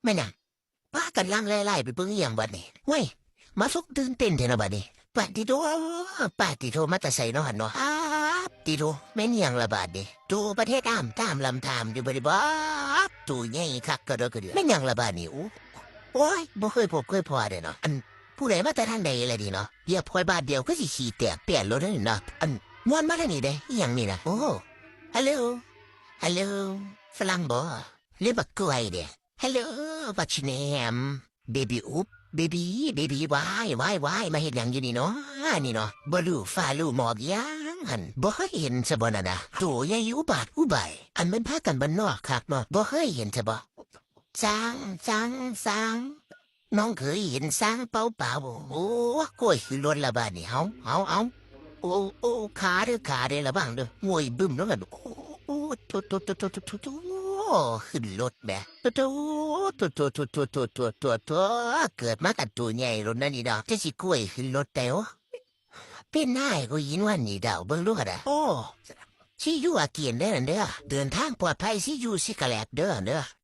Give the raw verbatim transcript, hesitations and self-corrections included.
แม่นหยัง พากันลังไล่ๆไปเบิ่งอีหยังบัดนี้ เว้ย มาสุกตื่นเต้นแท้เนาะบัดนี้ ปาดติโธ ปาดติโธ มาแต่ไสเนาะหั่นเนาะ อ้าบติโธ แม่นอีหยังละบาดนี้ โตประเทศอ้ามตามลำถามอยู่บัดนี้ บาด โตใหญ่คักกะเด้อกะเดือ แม่นหยังละบาดนี้ โอ้ โอ้ย บ่เคยพบเคยพ้อเด้เนาะ อัน ผู้ใดมาแต่ทางใดล่ะนี่เนาะ เหยียบข่อยบาดเดียวคือสิขี้แตกแป้นโลดเด้เนาะ อัน ม่วนมาทางนี้เด้ อีหยังนี่นะ โอ้ ฮัลโหล ฮัลโหล ฝรั่งบ่ หรือบักกล้วยเด้ ฮัลโหล บักชิแหนม เบบีอุ๊บ เบบี เบบี ว้าย ว้าย ว้าย มาเฮ็ดหยังอยู่นี่เนาะ นี่เนาะ บ่รู้ฟ้ารู้หมอกหยังหั่น บ่เคยเห็นซะบ่นั่นน่ะ โตใหญ่อุบาทอุบาย อันแม่นพากันบ้านนอกคักเนาะ บ่เคยเห็นซะบ่ ช้าง ช้าง ช้าง น้องเคยเห็นช้างเปล่าเปล่า โอ้ กล้วยขึ้นรถละบาดนี่ เฮา เฮา เฮา โอ้ โอ้ ขาเด้อ ขาเด้อ ระวังเด้อ โอ้ย บึ้มลงกัน โอ้ โอ้ โต โต โต โต โต โต โต ขึ้นรถแหม โต โต โต โต โต โต โต โต โต โต เกิดมากับตัวใหญ่รถนั่นนี่ดอก จะสิกล้วยขึ้นรถแต่โอ้ เป็นหน้าให้กูยินวันนี้ดาวเบิ่งดูกะดา โอ้ See you again เด้อนั่นเด้อ เดินทางปลอดภัย See you ซิกาแลตเด้อเด้อ